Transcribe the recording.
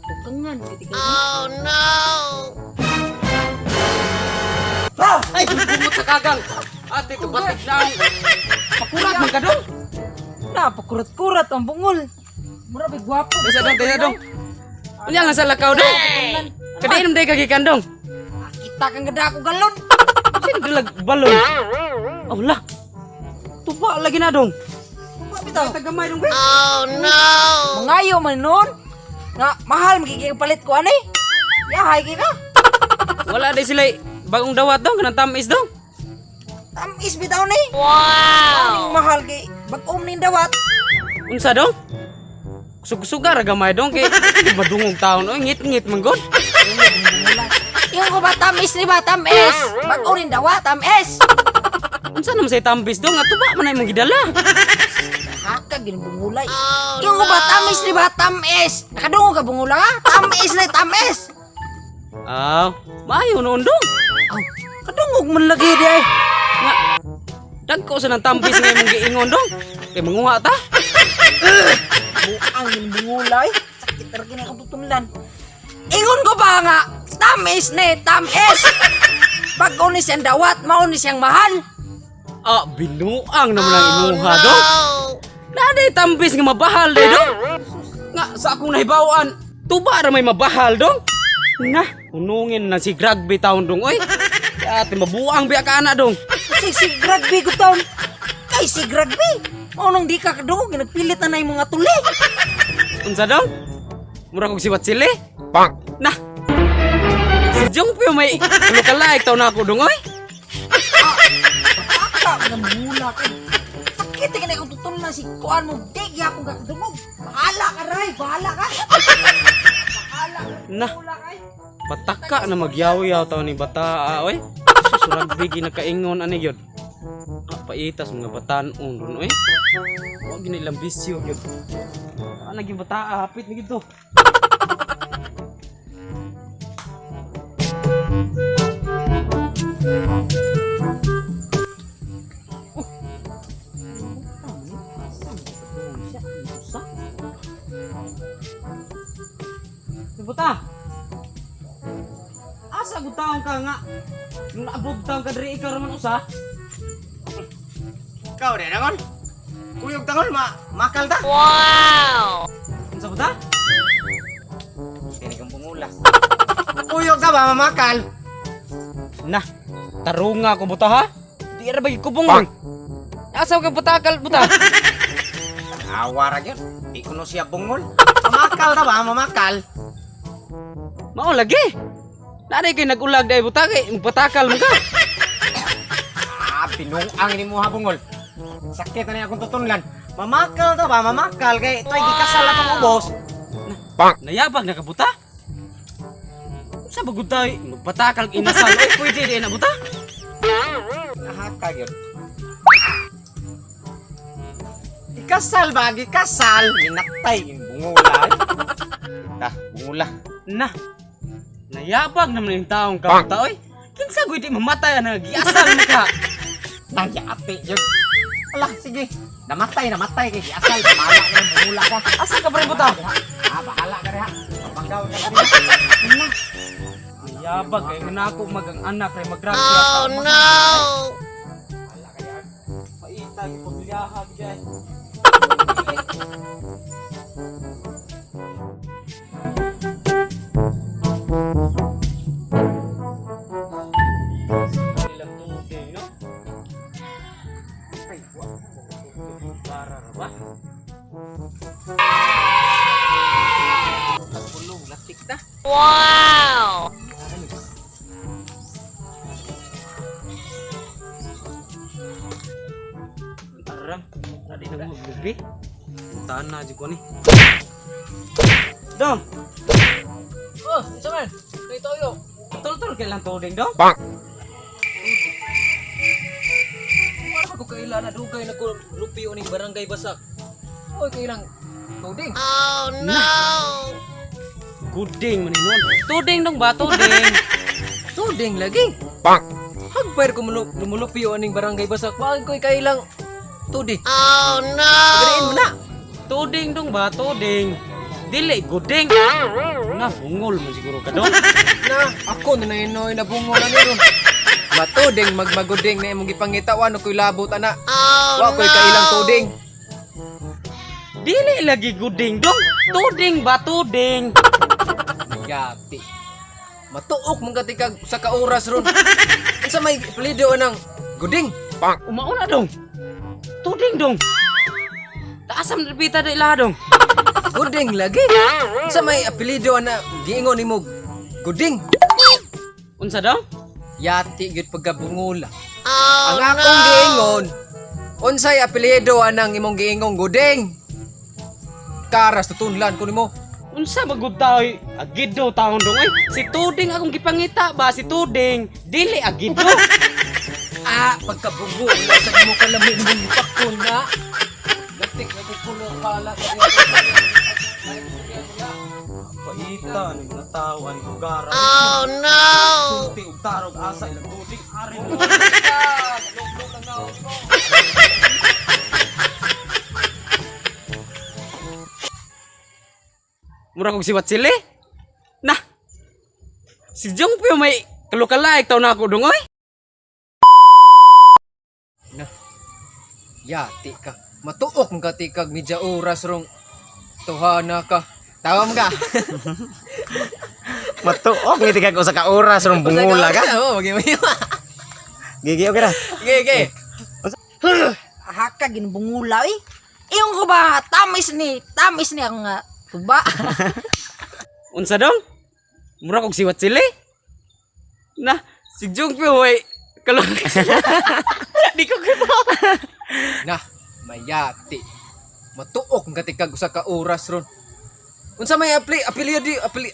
Tukangan giti ka. Ay, bumot sa kagang. Ate, kabatik na ang pakurat man ka dong. Na pakurat-kurat ang bungol. Mura bay gwapo. Kaysa dong, kaysa dong. Unya nga sa lakaw dong. Kadiinom day kagikan dong. Kita kang gada ko galon. Sino dalag balon? Oh lah. Tuba lagi na dong. Tuba bitaw. Tagamay dong be. Mangayo man nun. Nga mahal magiging palit ko ani. Yahay kay ka. Wala day sila bagong dawat dong kanang tamis dong. Tamis bitaw ni. Wow. Aning mahal kay bag-om ning dawat. Unsa dong? Sug-sugar ra gamay dong kay di madungog taon oy ngit-ngit man gud. Yung ko ba tamis ni ba tamis? Bag-om ning dawat tamis. Unsa naman say tambis dong nga tuba man ay mong gidala. Haka ginbungulay. Yung ko ba tamis ni ba tamis? Nakadungog ka bungula ka? Tamis ni tamis. Aw, maayo noon dong. Aw, kadungog man lagi di ay. Nga dagko sa nang tambis nga imong giingon dong. Kay manguha ta. Buang ginbungulay. Sakit ra kini akong tutunlan. Ingon ko ba nga tamis ni tamis. Bag-o ni siyang dawat, mao ni siyang mahal. Ah, binuang naman ang imuha dong. Naday tambis nga mabahal day dong. Nga sa akong nahibaw-an, tuba ra may mabahal dong. Nah, unungin na si Gragby taon dong oy. Ate mabuang biya ka ana dong. Si rugby ko taon. Kay si rugby. Mao nang di ka kadungog, nagpilit na na yung mga tuli. Unsa dong? Mura kog siwat sili. Bang. Nah. Si Jongpyo may lookalike taon na ako dong oy. Aka, nga mula ka. Sakit ka na akong tutunlan si kuan mo. Di gyapon ka kadungog. Bahala ka, Ray. Bahala ka. Bahala ka. Nah. Bahala ka. Pataka na magyaw-yaw taon ni bata oy. Sus rugby ginakaingon ani gyud. Ah, paitas mga batan-on ron oy. Wa gini ilang bisyo gyud. Ah, naging bata hapit ni gid to. Buta. Asa gud taon ka nga? Nung naabog taon ka diri ikaw raman usa. Ikaw rin, Angon. Kuyog tangon, makal ta. Unsa buta? Kini kang pungula. Kuyog ta ba, mamakal? Nah, tarunga ko buta ha. Di ra ba gikubong man. Asa ka butakal buta? Awa ra gyud. Di ko no siya bungol. Mamakal ta ba, mamakal? Mao lagi. Naday kay nagulag day buta kay magpatakal man ka. Ah, pinuang ni mo ha bungol. Sakit na niya akong tutunlan. Mamakal ta ba, mamakal? Kay ito ay gikasal akong ubos. Nayabag na ka buta. Unsa ba gud tay magpatakal og inasal oy pwede di na buta. Nahaka gyud. Ikasal ba, gikasal? Ginatay yung bungula. Ta, bungula. Nah. Nayabag naman yung taong ka buta oy. Kinsa gud di mamatay ana giasal man ka. Nayate yun. Ala, sige. Namatay, namatay kay giasal. Bahala ka ng bungula ka. Asa ka pre buta? Ah, bahala ka rin ha. Mapanggaw ka rin. Nayabag kay manako magang anak kay magragya. Oh no. Bahala ka yan. Paita gi pamilyaha gyud. Ilang tubig, no? Ay, wa. Para ra ba? Pulong, latik na. Wow! Arang, tadi nang maglubi. Puntahan na jud ko ni. Dong, Oh, isa man. Kay Toyo. tul-tul kay lang tuding dong. Wala ko kaila na dugay na ko lupi uning barangay basak. Oy, kailang tuding. Guding man nun. Tuding dong ba tuding? Tuding lagi. Dugpay ko lumulupyo aning barangay basak. Wa ko'y kailang tudi. Oh no. Pagariin mo na. Tuding dong ba? Tuding. Dili, guding. Na, bungol mo siguro ka dong. Na, ako na nainoy na bungo na niron. Matuding magmaguding na imong gipangitawan ko'y labot ana. Oh, wa ko'y kailang tuding. Dili lagi guding dong. Tuding ba? Tuding. Yati. Matuok mong katikag sa ka oras ron. Unsa may apelyido anang guding? Umauna dong. Tuding dong. Taasam na pita da ilaha dong. Guding lagi. Unsa may apelyido ana giingon nimo guding? Unsa dong? Yati gyud pagkabungula. Oh, ang akong giingon, unsay apelyido anang imong giingong guding? Karas tutunlan ko nimo. Unsa magud taoy? Agido taon dong ay. Si Tuding akong gipangita ba? Si Tuding. Dili agido. Ah, pagkabungula sa imo kalami mong pakon na. Gatik na kukulo pala sa Paita ni mga tao ang lugar. Oh no. Sulti og tarog asa ilang tuding ari. Mura kog siwat sili. Nah. Si Jong Pio may kalukalaik taw na ako dong oy. Na. Yati ka. Matuok mong katikag medya oras rong tuhana ka. Tawa mo ka. Matuok ni tigag usa ka oras rong bungula ka. Oo, okay. Gigi okay ra. Okay, okay. Haka ginbungula eh. Ingon ko ba tamis ni ang tuba. Unsa dong? Mura kog siwat sili. Na, si Jong Pio may kaluk. Di ko kita. Na, mayati. Matuok ang katikag usa ka oras ron. Unsa may apli apelyido apeli.